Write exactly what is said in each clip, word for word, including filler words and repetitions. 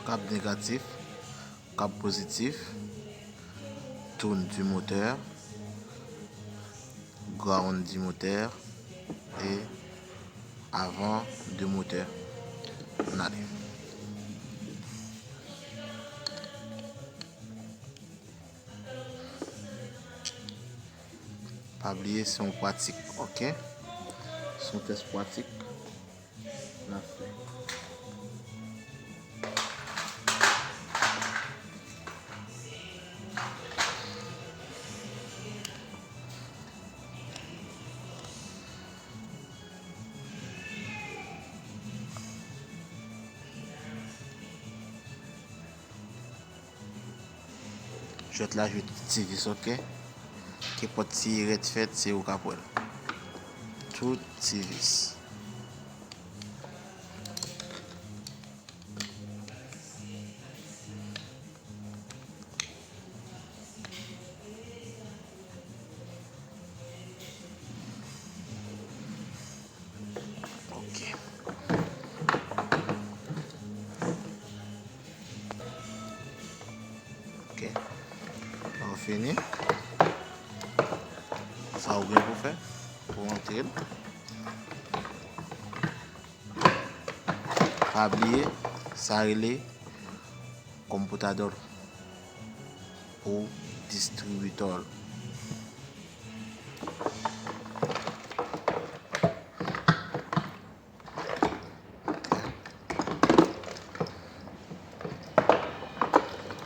Cap négatif, cap positif, tourne du moteur, ground du moteur et avant du moteur. N ale. Pa bliye, se yon pratik, ok? Se yon tès pratik n ap fè. Jwèt la jwe tout ti vis, ok? Kenpòt ti erè t fèt, se ou k ap wè l. Tout ti vis. Ok. Ok. Lè w fini, sa w gen pou fè, pou antre l. Pa bliye, sa rele computador ou distributor.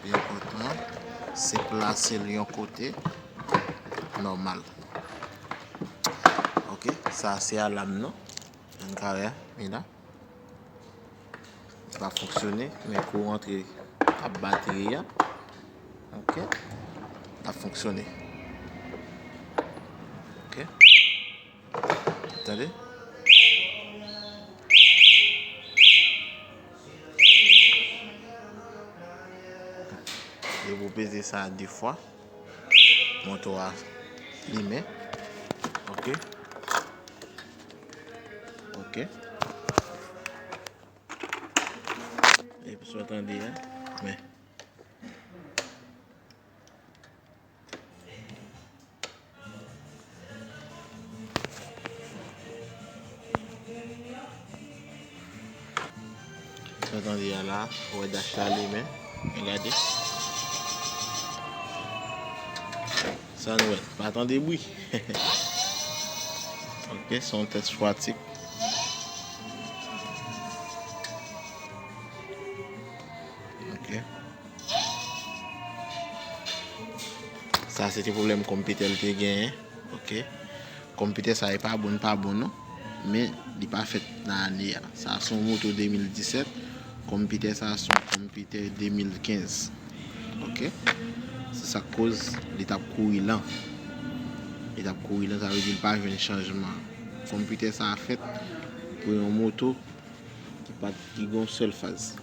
Pi enpòtan, se plase l yon kote nòmal. Ok, sa se alam nan. N ka wè, li la. Li pa fonksyone, men kou rantre ap batri a. Ok. L ap fonksyone. Ok. Tande. Depi w peze sa de fwa, moto a limen. Ok. Ok. Epi sa w tande a, men. Sa w tande a la, ou wè dach la limen. Men gade. Sa nou wè, pa tande bri. Ok, se yon tès pratik. Ok. Sa se te pwoblèm konpitè l te genyen. Ok. Konpitè sa e pa bon, pa bon non. Men li pa fèt nan ane a. Sa se yon moto de mil disèt. Konpitè sa se yon konpitè de mil kenz. Ok. Se sa k koz li t ap kouri lan. Li t ap kouri lan, sa vle di li pa jwenn chanjman. Konpitè sa fèt pou yon moto ki pa t, ki gen yon sèl faz.